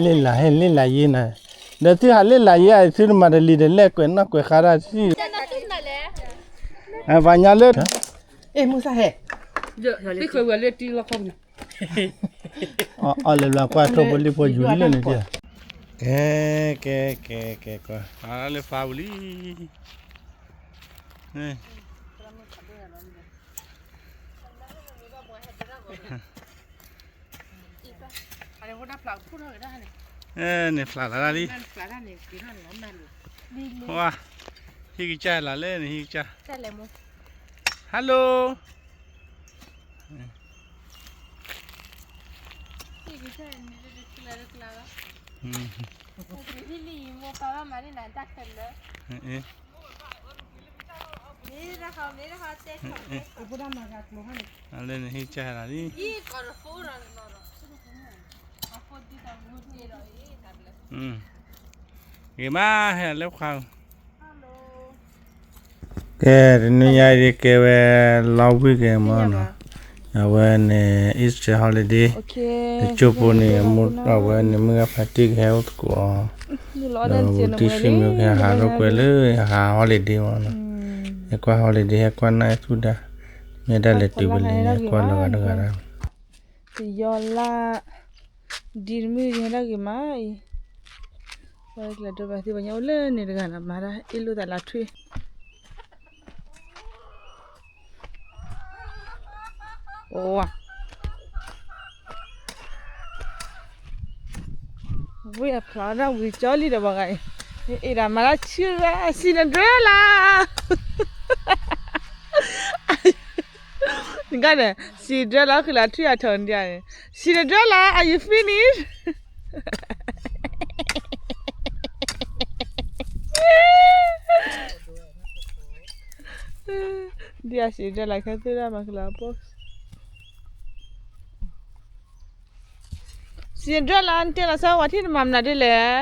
လ့ၣ်လးဟဲလ့ၣ်လးယ့နၤ, ဒီးသုဟးလ့ၣ်လးယ့ သုတမၤတလံၤဒီးလဲၣ်ကွဲးနီၣ်ကွဲးဃါတၢ်သံၣ်, ပှၤညါလၢ အီၣ်လဲၤဘျီကွၢ်ထိၣ်ဖိလံၣ်ဖိယူၤလၢန့ၣ်, ကဲ ကဲ ကဲ ကဲ ကွၢ်လၢဖးပူၤလံ, န့ၣ်ဖျးလၢ်လံ, ဝါ, ဟံၣ်ကစၢ်လၢ်လၢန့ၣ်ဟံၣ်ကစၢ်, hello, လၢန့ၣ်ဟံၣ်ကစၢ်လၢ်လံ, ဂ့ၤမး ဟဲလၢခွါ, ကဲ တနံၤညါအံၤ ကဲဝဲလီဝံၢ်က့ၤမးနီၤ, အဝဲန့ၣ် Easter holiday တကၠိဖိန့ၣ် အဝဲန့ၣ် မုၢ်ဂၤဖါတံၢ်ကဟဲအိၣ်သကိးအီၤ, ဒီးတံၢ်ဆံမ့ၢ်ကဟးထီၣ်ကွဲးလၢ ဟး holiday မးနီၤ, ဟဲကွၢ် holiday ဟဲကွၢ်နၢ်အဲၣ်သူၣ်ဒါ, မ့ၢ်တၢ်လဲၤတုၤပလဲၤန့ၣ် ဟဲကွၢ်လီၤဂာ်တဂၤဒီး တယီလၢ ဒ်တမုၢ်ဟဲဒၣ်ဂ့ၤမးအံၤ, ဝဲကျဲဒိဘၣ်သ့ၣ်ပှၤညါအိၣ်လၢန့ၣ်တဂၤနီၤ မၤဒၣ်အ့ၣ်လိာ်သးလၢထွံၣ်, အိၣ်ဝါ ဝံအဖျါဒၣ်ဝံကၠီလံဒီးဘၣ်ဂၤအံၤ, အ့ၣ်ဒၣ်မၤဒၣ်ဆံရၣ် Cinderella, နကန့ၣ် Cinderella ဃုလၢထွံၣ်အထီၣ်ဒ်န့ၣ်, Cinderella, are you finish? ဒ်အ Cinderella ခဲသုဒၣ်မၤကလၤဖိ Cinderella နတဲလီၤစၢ်ဝဲထံၣ်နမၤမနုၤဒ်လဲၣ်,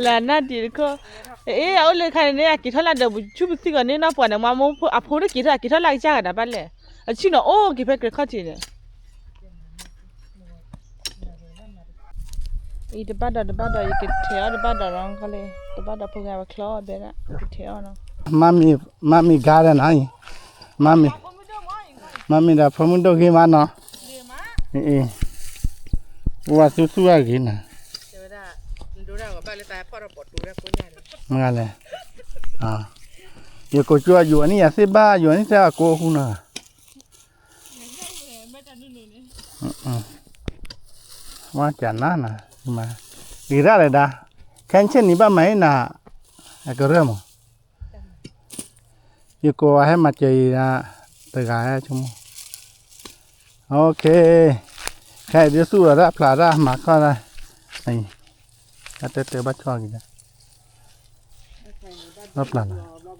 လၢနၢ်တံၤတခီ, အ့ၣ် အအိၣ်လၢခါန့ၣ် အက့ၤထီၣ်လၢဒီးဆူပသံၣ်ဂီၤန့ၣ်နီၢ်ပှၤန့ၣ် မ့ၢ်အဖိတက့ၤထီၣ် အက့ၤထီၣ်လၢကစၢ်ဂၤဒၣ်ဘၣ်လဲၣ်, အဆ့ၣ်နီၤအိၣ်က့ၤဖဲကြဲးခီၣ်ထံးန့ၣ် အံၤတဘၣ်ဒီးတဘၣ်ဒီး ယကထဲးအီၣ်တဘၣ်ဒီးနီၤ ခီလ့ၣ် တဘၣ်ဒီးဖိဂၤဝဲချီအီၣ်ဘဲဒၣ် ယကထဲးအီၣ်နီၤ. မါမ့ၢ်ဂၤဒဲးနီၤအံၤ, မါမ့ၢ်, မါမ့ၢ်ဒီးဖိမုၣ်ဒိၣ်ဂ့ၤမးနီၤ, အ့ၣ်, အိၣ်ဝဲသူသူအဂ့ၤနၤ, မ့ၢ်လဲၣ်, ယကိးကၠိအယိာ်န့ၣ်ယသ့ၣ်ဘၣ်ယိာ်န့ၣ်တဲအကိးဃုနီၤ ဝါကနၤနၤ, ဂ့ၤဒၣ်လဲာ်ဒၣ်, ခဲဆ့ၣ်နံၤဘၣ်မၤအံၤနၤ, အကရၢမး, ယကိးဝဲဟဲမၤစၢၤအံၤ, တဂၤဟဲဆိကမိၣ်, ခဲအံၤဒုးသူၣ်လီၤတၢ်ဖျးတၢ်မၤခီၣ်တၢ်, တၢ်တဲတဲဘၣ်ဆီၣ်က့ၤ, ဘၣ်ဖျးလီၤ,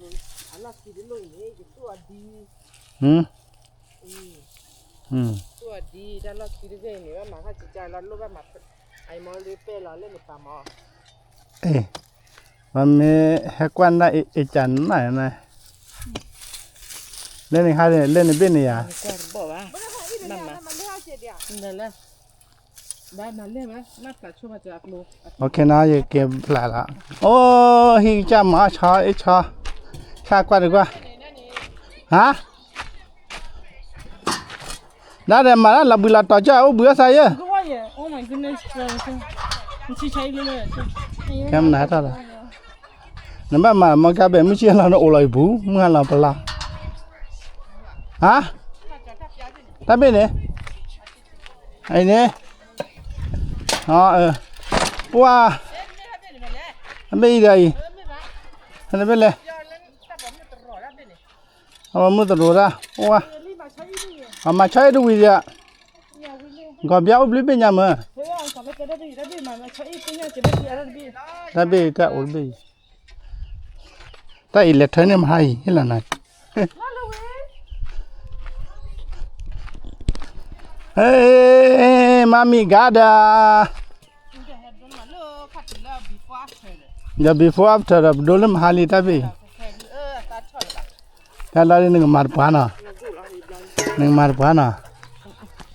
ပမ့ၢ်ဟဲကွၢ်နၢ်အ့ၣ်ကနၣ်, လဲန့ၣ်ခါန့ၣ် လဲန့ၣ်ဘ့ၣ်န့ၣ်ယၤ, နၤ ယက့ၤဖျးလီၤ, အိၣ်ဟံၣ်ကစၢ်မၤအီၣ်ဆီအ့ၣ်ဆီ, ဆၣ်ကွၢ်တကွၢ်, ဟါ ဒၣ်ဒီးမၤတၢ်လီၤဘှံးလီၤတီၤကၢ်အိၣ်ဘှံးအီၣ်သးယဲၢ်, ကဲမနုၤဟဲထီၣ်လီၤ, နဘၣ်မၤမီၢ်ကါဘဲၣ် မုၢ်ဆ့ၣ်လီၤနအိၣ်လီၤအံၤပူၤ မုၢ်ဟါလီၤပလီၤ, ဟါ, တၢ်ဘ့ၣ်န့ၣ်, အံၤန့ၣ်, ပှၤ, တၢ်ဘ့ၣ်အံၤဒီးအံၤ, တၢ်ဘ့ၣ်လဲၣ် အဝဲမုၢ်တရိးတၢ်, အိၣ်ဝဲ, အမၤဆီအ့ၣ်တဝံၤဒီး, ကီၢ်ဘျါအိၣ်ဘျုးဘ့ၣ်ညါမး, တၢ်ဘ့ၣ်တၢ်အိၣ်တဘ့ၣ်အံၤ, တၢ်အံၤလဲၤထၢန့ၢ်မဟါအံၤ ဟ့ၣ်လီၤနၤ, ဟ့ၣ်, မါမံၤဂၤဒၣ် ဒီး before after ဒီး ပဒိလၢမဟါလံတၢ်ဘ့ၣ်အံၤ, တၢ်လီၤဒ်နကမၤတပှၤနီၤ, နကမၤတပှၤနီၤ,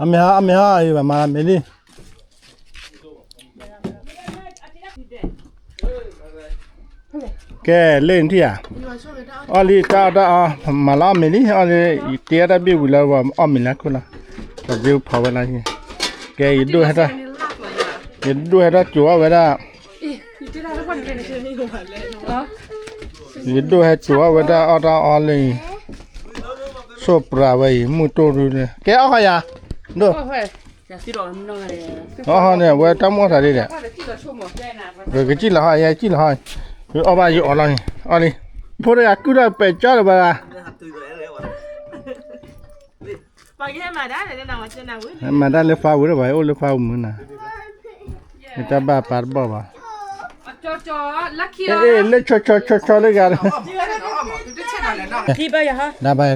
အမ့ၢ်ဟါ အမ့ၢ်ဟါ အံၤဘၣ်မၤမ့ၢ်လံ ကဲ လ့ၣ်နထံၣ်ဧါ, အီၣ်လံတၢ်အီၣ်တၢ်အီ မၤလၢအီၣ်မ့ၤလံ အီၣ်လံ တ့အီၣ်တၢ်ဘ့ၣ်ဝံၤလၢအီၣ်မ့ၤလၢခိၣ်လီၤ, ပှၤဘ့ၣ်ဖီဝဲလၢ, ကဲ ယဒိၣ်ဟဲထီၣ်, ယဒိၣ်ဟဲထီၣ်ကၠိၤအီၣ်ဝဲဒၣ်, ယဒိၣ်ဟဲကၠိၤအီၣ်ဝဲဒၣ်အီၣ်တၢ်အီလၢ, ဆိၣ်ပြးဝဲအံၤ မုၢ်တိၢ်ရူလၢ ကဲအီၣ်ဃီယၤ, ဒိၣ် အီၣ်ဃီန့ၣ် အဝဲတၢ်မူအီၣ်သးဒ်လဲၣ်, ကစံၣ်လီၤဟီ ယဲကစံၣ်လီၤဟီ, အီၣ်ဘၣ်ယအီၣ်လီၤန့ၣ် အီၣ်လံ, ဖိတဂၤကုၢ်ထီၣ်ပဲာ်ကၠီလၢၤဘၣ်, မၤတၢ်လၢဖးဝံၤလၢၤဘၣ် အိၣ်လၢဖးဝံၤမုၢ်နၤ, တၢ်ဘၣ်ပာ်တဘီၣ်ဘၣ်, လၢဆီဆီဆီဆီလၢဂၤ, ဘၣ် က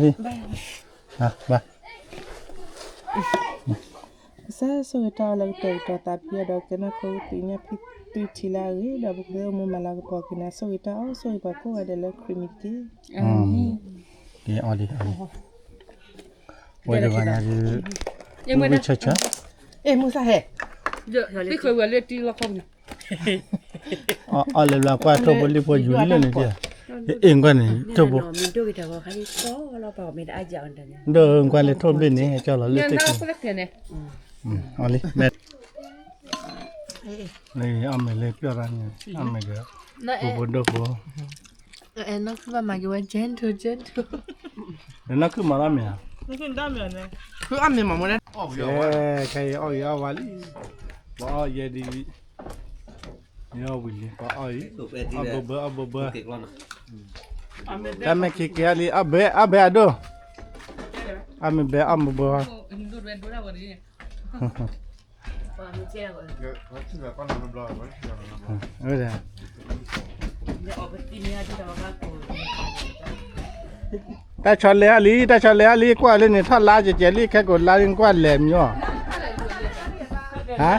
စၢ်ဆိၣ်ဂ့ၤတၢ်အီၣ်လၢကတၢၢ်ကတီၤသးဖံးအီၤဒီး ကဲနီၢ်ခိကသ့ၣ်ညါဖံးသုထံၣ်လၢအဂ့ၤ ဒီးပကသ့အိၣ်မူမၤလၤကပီၤက့ၤနၤ ဆိၣ်ဂ့ၤတၢ်အီၣ် ဆိၣ်ဂ့ၤပှၤကိးဂၤဒဲးလၢခရံာ်မံၤတက့ၢ်. အီၤလံ, ဝဲဒၣ်ဂၤညါဒုး, ဝံၢ်ဆၢဆၢ, အီၣ်လၢဘျီကွၢ်ထိၣ်ဖိလံၣ်ဖိယူၤလၢန့ၣ်, အ့ၣ်ကွၢ်န့ၣ် ထိၣ်ဖိ ဒီးကွၢ်လၢထိၣ်ဘ့ၣ်န့ၣ် ဟဲကၠီလီၤလၢသ့ၣ်ခံ, အီၣ်လံ, အီၣ်မ့ၤလၢပျီၢ်ရၣ်န့ၣ် အီၣ်မ့ၤဒီး, ဖိဖိဒိၣ်ဖိ, နီၢ်ခုမၤက့ၤဝဲ gentle gentle, နီၢ်ခုမၤလီၤမ့ၤဧါ, ခဲအံၤအီၣ်ဂ့ၤအီၣ်ဝါလံ, ပှၤအီၣ်ယဲဒ်, ယအီၣ်ဝံၤလံ ပှၤအီၣ်အံၤ, အီၣ်ဘၢဘၢအီၣ်ဘၢဘၢ, တၢ်မဲာ်ခံက့ၤအီၤလံ အီၣ်ဘဲအီၣ်ဘဲအဒိၣ်, အီၣ်မ့ၤဘဲအီၣ်ဘၢဘၢ, တၢ်ဆီလဲအီၤလံ တၢ်ဆီလဲအီၤလံ ကွၢ်လၢန့ၣ် ထီၣ်လါကဲကဲလံ ခဲကိးလါလံ ကွၢ်လဲၤမညီ, ဟါ,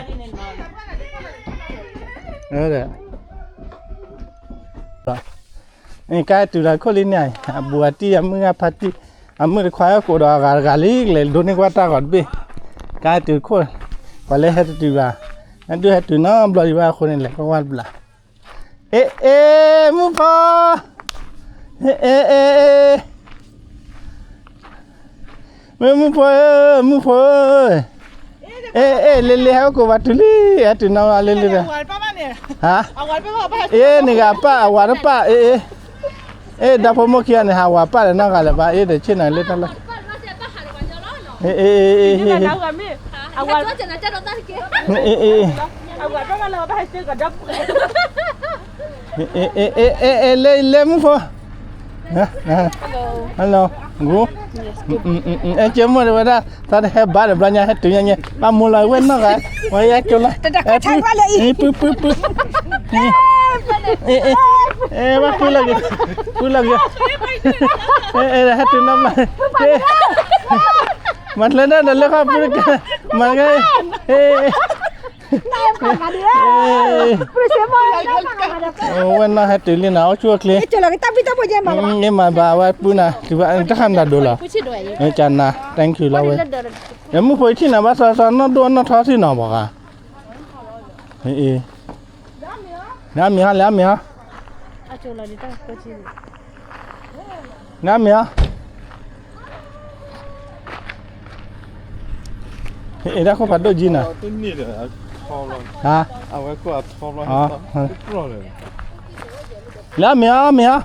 ကဲတုၤလီၤခိၣ်လံန့ၣ် အဘူးအတံၢ် အမုၢ်ဂၤဖါတံၢ် အမုၢ်တခွါဟဲကိးဒီးအဂၤတဂၤလံ ကလဲၤဒိးန့ၢ်ကွၢ်တၢ်ဂီၤတဘ့ၣ်, ကဲတုၤခိၣ်, ပှၤလၢဟဲတတုၤဘၣ်, နဒုးဟဲတုၤနီတဘျီဒံးဘၣ်အဃိန့ၣ် လဲၤကွၢ်ကွၢ်တဘျီ, အ့ အ့ မုၣ်ဖိ, အ့ အ့ အ့ မုၣ်ဖိဧၢ မုၣ်ဖိဧၢ, အ့ အ့ လ့လ့ဟဲအိၣ်ကိးပှၤတုၤလံ ဟဲတုၤနီၢ်ဂၤလ့လ့ဒီး, ဟါ, အ့ န့ၣ်ဂၤပၢ် အဝၤတပၢ် အ့ အ့ အ့ ဒီဖိမိၢ်ခံဂၤန့ၣ် ဟးဝၤပၢ်ဒီးနီၢ်ဂၤလၢၤဘၣ် အ့ဒီးဆ့ၣ်နီၤလၢတၢ်လီၢ်, အ့ အ့ အ့ အ့ အ့ အ့ အ့ လ့လ့မုၣ်ဖိ Hello, good. အဲ ကဲမိၢ်တဝဲဒၣ် သးတဟဲဘါဒီးဘျီညါ ဟဲတုၤညါညါ ဘၣ်မူလီၤဝဲနီၢ်ဂၤ ဝဲယဲကၠိလီၤ ပုၢ်ပုၢ်ပုၢ် ဘၣ်ပုၢ်လီၤက့ၤ ပုၢ်လီၤက့ၤ ဟဲတုၤနီၢ်မး မၤကျဲဒၣ်ဒီးလၢခီပုၢ်တကဲ မၤဂ့ၤ ဝဲနီၢ်ဟဲတုၤလံနၤ အိၣ်ဆူၣ်အိၣ်ချ့ မ့ၢ်မၤဘၣ်ဝဲပုၢ်နၤ တုၤဘၣ်တၢ်ခါမတၤဒိလီၤ ကနၤ thank you လီၤဝဲ မုၢ်ဖိထံၣ်နၤဘၣ်စီစီ နီၢ်ဒိၣ်နီၢ်ထီထံၣ်နီၤဘၣ်ဂၤ နမ့ၢ်ဟီ လဲၤအမ့ၢ်ဟီ နမ့ၢ်ဟီ အ့ၣ် တၢ်ခိၣ်ဖးဒိၣ်ကံနၤ ဟါ လဲၤအမ့ၢ်ဟီ မ့ၢ်ဟီ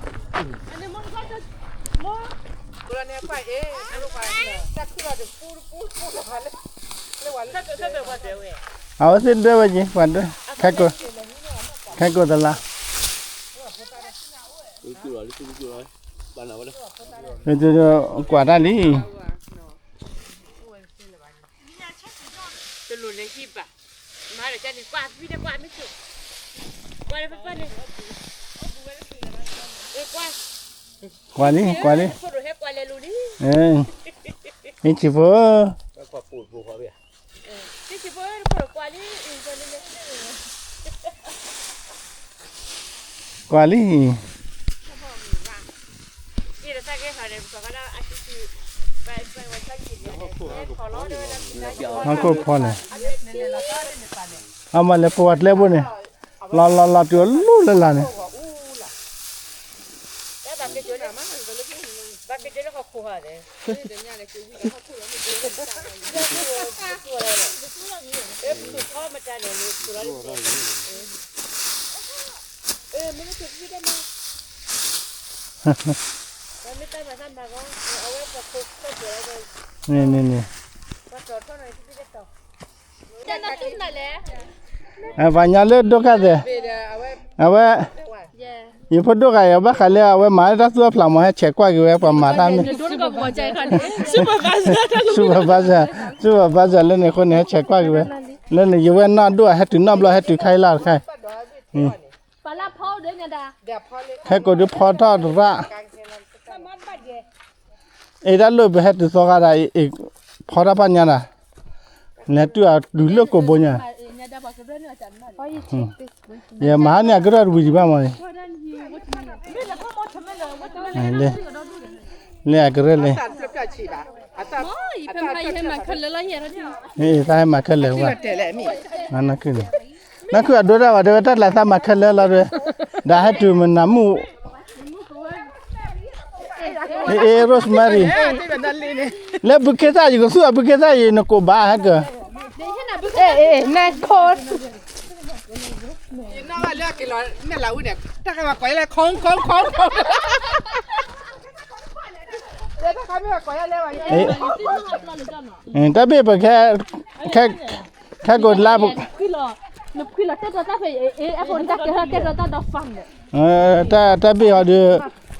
အဝဲသ့ၣ်ဒွဲၣ်ဝဲက့ၤ ပှၤဒွဲၣ် ခဲကိာ်သလါ ကွၢ်တၢ်လံ ကွၢ်လံ ကွၢ်လံ မ့ၢ်ဆံးဖိ မ့ၢ်ဆံးဖိ ကွၢ်လံ ကွၢ်လံ, ဟီၣ်ခိၣ်ဖီန့ၣ်, အမၤလဲၤပဝဲကျဲဘိန့ၣ်, လီၤလီၤလီၤတုၤအလူလၢ်လၢ်န့ၣ် န့ၣ်န့ၣ်န့ၣ်, ပှၤညီလၢဒိၣ်ကၢ်သဲး, အဝဲ, ယဖိဒိၣ်ဂၤအံၤ ဘၣ်ဃးလၢအဝဲမၤတၢ်သူၣ်အဖျးမး ဟဲဆဲးကွၢ်က့ၤဝဲ ပှၤမၤတၢ်မ့ၢ်, ဆူပှၤဘါစၢၤ, ဆူပှၤဘါစၢၤလၢန့ၣ်အဃိန့ၣ် ဟဲဆဲးကွၢ်က့ၤဝဲ, လၢန့ၣ် ယဝဲၢ်နီၢ်ဒိၣ် ဟဲတုၤနီၢ်ဘျီ ဟဲတုၤခါအံၤလီၤတခါအံၤ ဟဲကိးဒုးဖီထီၣ်တရၣ်, အ့ တၢ်လိၣ်ပဟဲတုၤသီဂၤဒၣ်အံၤ, ဖီထီၣ်ပှၤညါဒၣ်, လဲၤတုၤအတုၤလၢကိာ်ဘိညါ, ယမၤဟါန့ၢ်အကရၢၢ်တဝံၤဒံးဘၣ်မး, လၢအကရၢၢ်လၢ, တၢ်ဟဲမၤခဲလၢာ်ဝဲ, နခုအဒိဒၣ်ဝဲ တဲဝဲတၢ်လၢသးမၤခဲလၢာ်လီၤတဲဝဲ, ဒီးဟဲတုၤမနၤမုၣ် အ့ Rosemary, လၢဘုခ့သၣ် ယကသူၣ်အဘုခ့သၣ်အံၤ နကိးဘၣ်ဟဲကၢၤ, တၢ်ဘ့ၣ်ပခဲ, ခဲ, ခဲကိးလါ, တၢ်ဘ့ၣ်အီၤဒီး,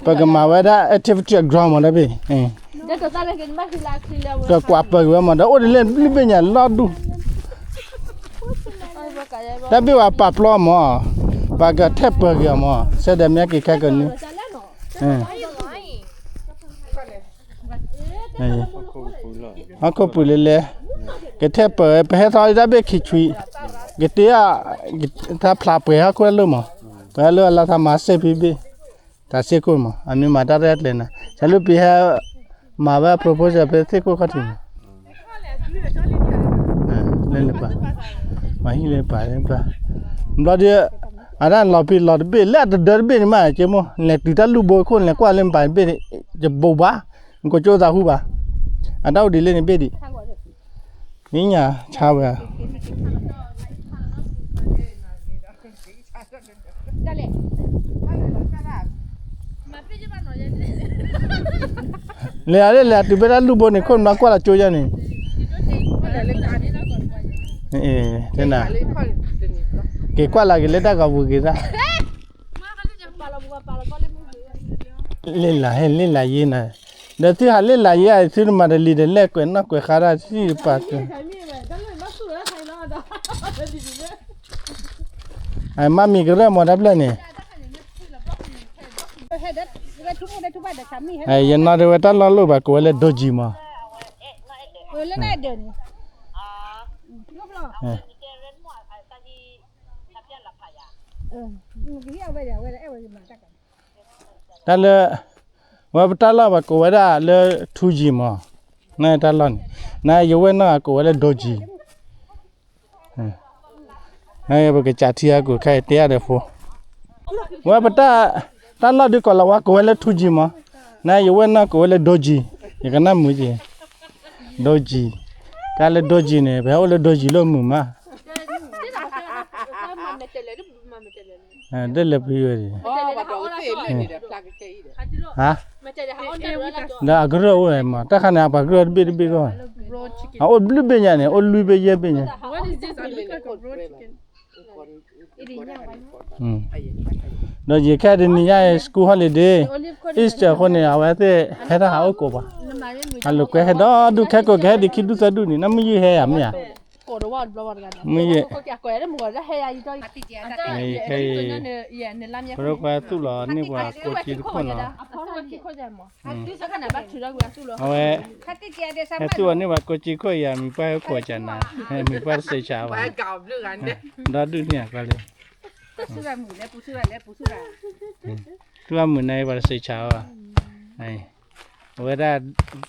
ပကမၤဝဲဒၣ် activity ground မးတၢ်ဘ့ၣ်, ကကွၢ်ပၢၢ်က့ၤဝဲမး ဒီးအိၣ်ဒ်လဲၣ်ဘျုးဘ့ၣ်ညါလီၤဒူၣ်, တၢ်ဘ့ၣ်ဝဲပာ်ပျီမး, ပှၤကထဲးပၢၢ်က့ၤအီၤမး ဆဲးဒီးမ့ၢ်က့ၤခဲကနံၣ် ဟီၣ်ခိၣ်ပူၤလဲၣ်လဲၣ်, ကထဲးပၢၢ် ပဟဲထီၣ်တၢ်ဘ့ၣ်ခံဆွံ, ကတ့အီၤ, တၢ်ဖျးပှဲၤဟီၣ်ခိၣ်လၢမး, ပှဲၤလၢအလါထါမၤစ့ၢ်ဖံဘ့ၣ်, တၢ်စ့ၢ်ခိၣ်မး အမ့ၢ်မၤတၢ်ရဲၣ်ကျဲၤနၤ ဆဲးလၢပဟဲ, မၤဝဲ proposal ဖဲစ့ၢ်ခိၣ်ခီၣ်ထံးမး လၢလၢပှၤ, ပှၤဟံၣ်လၢပှၤလၢပှၤ, ဘျီဒီး, အတၢ်လီၤဖံးလီၤတဘ့ၣ် လၢအတဒၢတဘ့ၣ်န့ၣ်မး က့မိၢ် လဲၤတုၤတၢ်လူၢ်ဘိခိၣ် လဲၤကွၢ်လၢပှၤတဘ့ၣ်, ယဘိးဘၣ်, နကိးကၠိသးဟူဘၣ်, အတၢ်အိၣ်ဒ်လဲၣ်န့ၣ်ဘ့ၣ်ဒံး, နညါဆါဝဲ လဲၤအီၤလဲၤအီၤတုၤဖဲတၢ်လူၢ်ဘိန့ၣ် ခိၣ်နွားကွၢ်လီၤကၠိယါန့ၣ်, တဲနၤ, က့ၤကွၢ်လၢက့ၤလၢတၢ်ဂီၤပူၤက့ၤသၣ်, လ့လးဟဲလ့လးယ့နၤ, ဒီးသုဟးလ့လးယ့ သုတမၤတလံၤဒီးလဲၣ်ကွဲးနီၣ်ကွဲးဃါတၢ်သံပာ်က အမါမံၤကရၢၢ်မီၤတၢ်ဖျၢၣ်န့ၣ်, ယနီၢ်ဒၣ်ဝဲတၢ်လီၢ်လိၣ်ဘၣ်ကိးဝဲလၢ ဒိကံမီၤ, တၢ်လၢ, ဝဲပတၢ်လီၢ်ဘၣ်ကိးဝဲဒၣ်လၢ ထူယံၤမီၤ, နတၢ်လီၢ်န့ၣ်, နယဝဲၢ်နီၢ်ကိးဝဲလၢ ဒိကံ ပကစးထံအကိးခဲအံၤတဲအါဒီးဖိ, ဝဲပတၢ်, တၢ်လီၢ်ဒုးကီးလီၤဝါကိးဝဲလၢထူကၠံမး, နယဝဲၢ်နီၢ်ကိးဝဲလၢဒိကၠံ, ယကနၣ်မုာ်က့ၤ, ဒိကၠံ, တၢ်လၢဒိကၠံန့ၣ် ပဟဲအိၣ်လၢဒိကၠံလၢမုာ်မး, ဒ်လဲၣ်ပဝဲ, ဟါ, ဒီးအကရၢၢ်အိၣ်မး တၢ်ခါန့ၣ် အပှၤကရၢၢ်တဘ့ၣ်တဘ့ၣ်ဂီၢ်, အအိၣ်ဘျုးဘ့ၣ်ညါန့ၣ် အိၣ်လွံၢ်ဘ့ၣ်ယဲၢ်ဘ့ၣ်ညါ ဒီးယခဲအံၤတနံၤညါအံၤ school holiday, Easter အဃိန့ၣ် အဝဲသ့ၣ်ဟဲထီၣ်ဟးအိၣ်ကိးပှၤ, အလိာ်ကွဲဟဲဒီဒူၣ် ခဲကိးကဟဲဒံးခံဒူၣ်သၢဒူၣ်န့ၣ် နမ့ၢ်ယုၢ်ဟဲယၤမ့ၢ်ဧါ, မ့ၢ်ယုၢ်, ခဲအံၤ, ပရၢခွဲသူၣ်လီၤန့ၢ်ပှၤကိးက့တခိၣ်လီၤ, အဝဲ, ဟဲသူၣ်လီၤန့ၢ်ပှၤကိးက့ခိၣ်ယၤ မံၤပှၢ်ဟဲကိးကနၤ, မံၤပှၢ်တစဲးဆါဘၣ်, ဒီဒူၣ်န့ၣ်အကျါလံ, ဆူၣ်ရၣ်မုၣ်လဲၤပူၤဆူၣ်ရၣ်လဲၤပူၤဆူၣ်ရၣ်, ဆူၣ်ရၣ်မုၣ်န့ၣ် ပှၤတစံးဆၢဘၣ်, အဝဲဒၣ်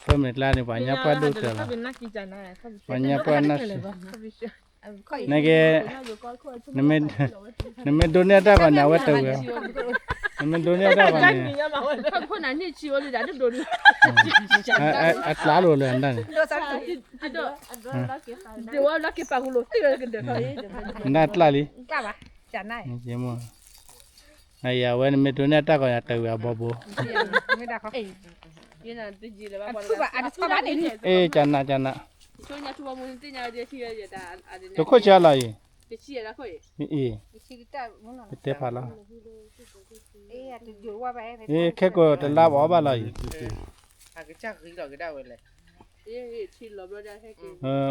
ဖဲမုၢ်ကျါန့ၣ် ပှၤညါပှၢ်ဒိၣ်တၢၢ်လီၤ, ပှၤညါပှၢ်နီၢ်ဆံး, နကဲ နမ့ၢ်ဒိးန့ၢ်တၢ်ဂီၤန့ၣ် အဝဲတဝံၤ, နမ့ၢ်ဒိးန့ၢ်တၢ်ဂီၤန့ၣ် အကျါလိာ်လၢအဒၣ်န့ၣ်, ဒၣ်ကျါလံ, အဝဲနမ့ၢ်ဒိးန့ၢ်တၢ်ဂီၤန့ၣ် တဝံၤအဘီဘိ, အ့ ကနး ကနး, တခိၣ်ဆံးလီၤအံၤ, အ့ ပတဲဖးလီၤ, အ့ ခဲကိာ်တလါပအီၣ်ဘၣ်လီၤအံၤ,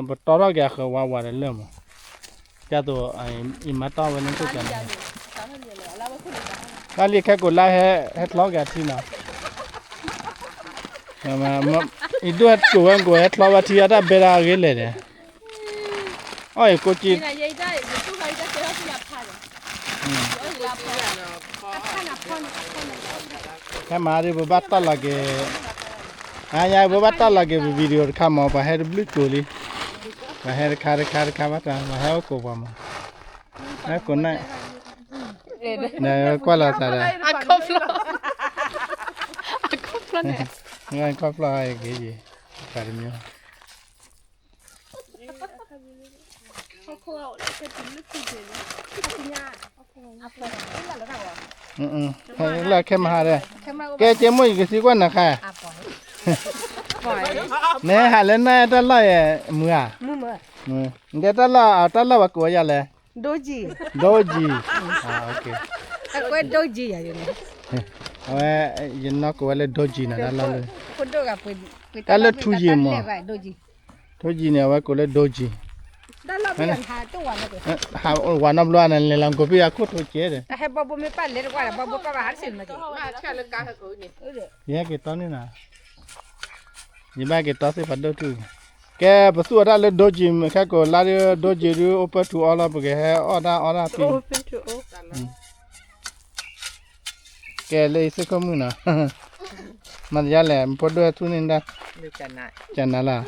ပတီထီၣ်က့ၤအဃၢၤဝးဝးဒီးလၢာ်မး, ဒ်သိး ယမၤတီၢ်ဝဲန့ၣ်ခိၣ်ကနး, တၢ်လံခဲကိာ်လါဟဲ ဟဲချီက့ၤအထံနီၤ, ယဒိၣ်ဟဲကိာ်ဝဲကိာ် ဟဲချီဝဲထံအတၢ်ဘဲဒၣ်အဂ့ၤလဲၣ်ဒီး, အီၣ်အံၤကိးက့, ဟဲမၤဒ် ပဘၣ်တီၢ်လီၤက့ၤ, အါညါ ပဘၣ်တီၢ်လီၤက့ၤပ video တခါမး ပှၤဟဲတဘျုးကိာ်လံ, ပှၤဟဲတခါတခါတခါဘၣ်တၢ် ပှၤဟဲအိၣ်ကိးပှၤမး, ဟဲကိးန့ၣ်, ကွၢ်လီၤသးဒီး, အခီဖျိန့ၣ်, အခီဖျိဂ့ၤဂ့ၤ, တမံၤ လၢခဲမဟါဒီး, ကဲ က့မိၢ် ယကသံကွၢ်နၤခါ, နဟးလၢနတၢ်လီၢ်ယဲ မုၢ်ဧါ, နတဲတၢ်လီၢ် တၢ်လီၢ်ပှၤကိးဝဲဒ်လဲၣ်, ဒိကၠံ, ဒိကၠံ, အဝဲ ယနီၢ်ကိးဝဲလၢ ဒိကၠံ နီၤ တၢ်လီၢ်လၢ, တၢ်လၢထူယံၤမး, ထူယံၤန့ၣ် အဝဲကိးလၢ ဒိကၠံ, ဝၤနီတဘျီန့ၣ် လဲၤလီၤကိးဖံအခိၣ်ထိကဲဒီး, ယဟဲက့ၤတီန့ၣ်နီၤ, ယဘၣ်က့ၤတီသ့ၣ်ဖးဒိၣ်ထူ, ကဲ ပသူၣ်အီၤတၢ်လၢ ဒိကၠံ ခဲကိာ်လါဒု ဒိကၠံဒု အိၣ်ပၢၢ်ထူအီလီၤ ပကဟဲအီၣ်တၢ်အီတၢ်ဖံ, ကဲ လၢအံၤစ့ၢ်ကီးမုၢ်နီၤ, မၤသယါလဲၣ် ဖိဒိၣ်ဟဲထူၣ်န့ၢ်တၢ်, ကနၤလီၤ,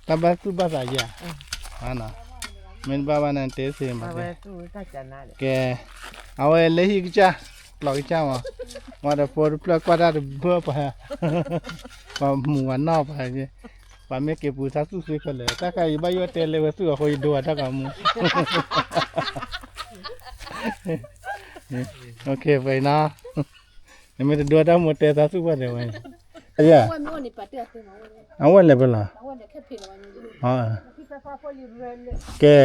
တၢ်ဘၣ်သူၣ်ဘၣ်သးယၤ, မ့ၢ်တဘၣ်ဘၣ်န့ၣ် တဲသ့မး, ကဲ, အဝဲလၢဟံၣ်ကစၢ်, ကျီကစၢ်မး, ဝဲဒီးဖိတဖျၢၣ်ကွၢ်တၢ်တဘၢပှၤ, ပှၤမူၤဝဲနီၢ်ပှၤ, ပှၤမ့ၢ်က့ၤပူၤသးသူၣ်သ့ခဲလၢာ် တၢ်ခါအံၤဘၣ်ယိၣ်တဲလၢဝဲသူၣ်အဃိ ယဒိဝဲတၢ်ကီမူ ပှဲၤနီၤ, နမ့ၢ်တဒိတၢ်မိၢ်တဲသးသူၣ်ပှၢ်တဲဝဲ, အဝဲလဲၣ်ဖဲလီၤ, ကဲ,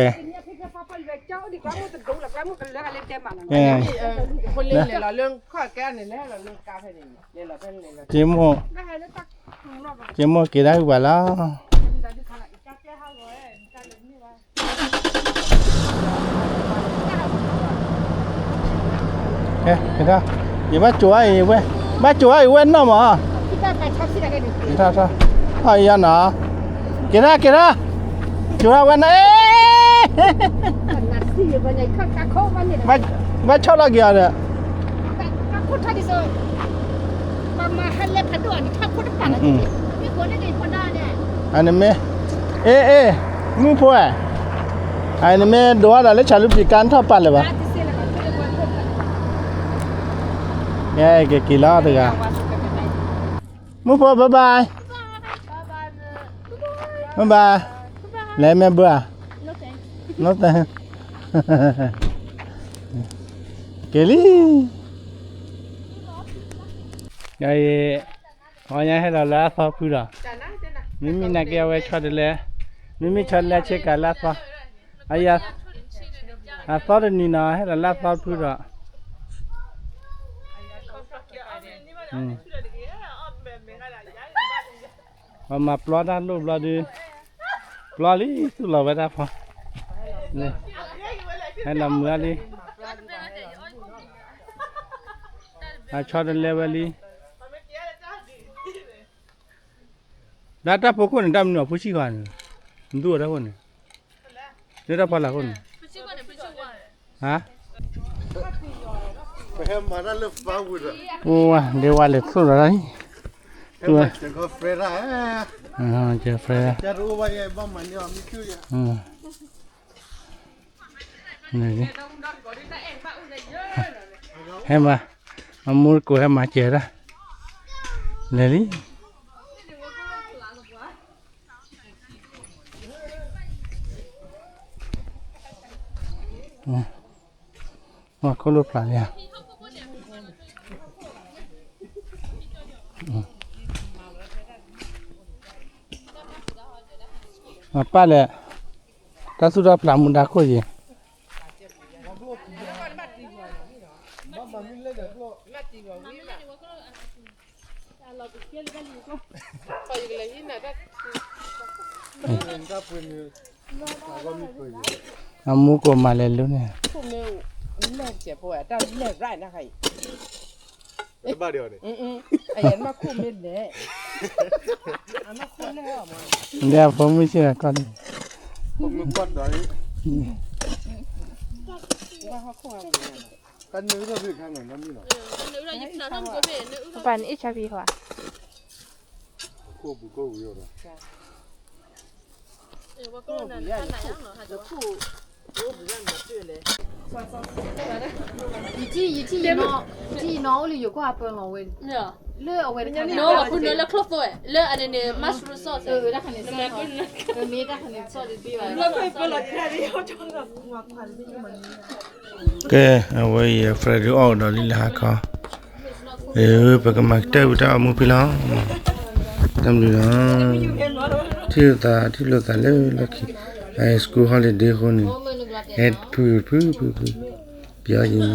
က့မိၢ်, က့မိၢ်က့ၤဒၣ်ဟုၣ်ပှၤလီၤ. ကဲ, ယဘၣ်ကိၤအီၤအံၤဝဲ, ဘၣ်ကိၤအီၤအံၤဝဲနီၢ်မး, ထီၣ်ထီၣ်, ထီၣ်အံၤယနီၤ, က့ၤထီၣ်က့ၤထီၣ်, ကိၤအီၤဝဲနီၢ်, ဘၣ်ဆီၣ်လီၤက့ၤအီၤဒီး အန့ၣ်မ့ၢ်, အ့ၣ်အ့ၣ်, မုၣ်ဖိဧၢ, အန့ၣ်မ့ၢ်ဒိးဝဲဒၣ်လၢ ဆၣ်လူပျံၤကါ နထီၣ်ပာ်လၢၤဘၣ်, ကဲ က့ၤလီၤတဂၤ, မုၣ်ဖိ bye bye, bye bye, လဲၤမ့ၢ်ဘၢဧါ, က့ၤလံ. ယအံၤ, အီညါဟဲလီၤလၢအသီဖုဒီး, မ့မ့ၢ်နာ်က့အဝဲဆီတလဲ, မ့မ့ၢ်ဆီတလဲဆ့ကၤလၢအသီ, အယၤ, အသီတနံၤနီၤ ဟဲလီၤလၢအသီဖုဒီး, ပှၤမၤပျီတၢ်လိၣ်ဘျီဒုး, ပျီလံသူၣ်လီၤဝဲတၢ်ဖီ, ဟဲလီၤမုာ်လံ, အဆီတလဲဝဲလံ. ဒၣ်တၢ်ဖိခိၣ်န့ၣ် တၢ်မနုၤအဖိဆံးဃီန့ၣ်, မသူအီၤတၢ်ခိၣ်န့ၣ်, လၢတၢ်ဖီလာ်ခိၣ်န့ၣ်, ဟါ, ဟဲမၤတၢ်လၢ firewood ဒီး အိၣ်ဝဲ ဒဲဝါလဲၤသိၣ်ဒီးလံ, ဟဲမၤစၢၤကီး friend တၢ်, ကၢ friend တၢ်, ဟဲမၤ, အမူတကိးဟဲမၤစၢၤတၢ်, လဲၤလံ. ဝါခိၣ်လိၣ်ဖျးလံဧါ, ပၢ်လဲၣ်, တၢ်သူၣ်တၢ်ဖျးမူဒါခိၣ်ယံၤ အမူကိးမၤလဲၤလူန့ၣ်, တဘၣ်ဒီးန့ၣ်, ဒ်အဖိမုၣ်ဆ့ၣ်နီၤကီၢ်န့ၣ်, ပၢ်န့ၣ် HIV ဟီ, ယထံၣ်ယထံၣ်ယနီၢ်အိၣ်လၢယိၤကီၢ်အပၢလီၤဝဲ, လၢအဝဲတခါန့ၣ်, လၢအဝဲတခါန့ၣ်, တၢ်ခန့ၣ်, တၢ်ခန့ၣ်, ကဲ အဝဲအံၤ Freddy အီၣ်ဒီးလံလၢဟါခီ, ပကမၤကတၢၢ်ဝံၤတၢ်အီၣ်မူဖဲလီၤ, တၢ်ဘျုးလီၤ, ထံၣ်လိာ်သး ထံၣ်လိာ်သးလၢလီၢ်ခံ, အ school holiday အဃိန့ၣ်, ဟဲဖုဖုဖုဖု, ပျီယံၤမူ,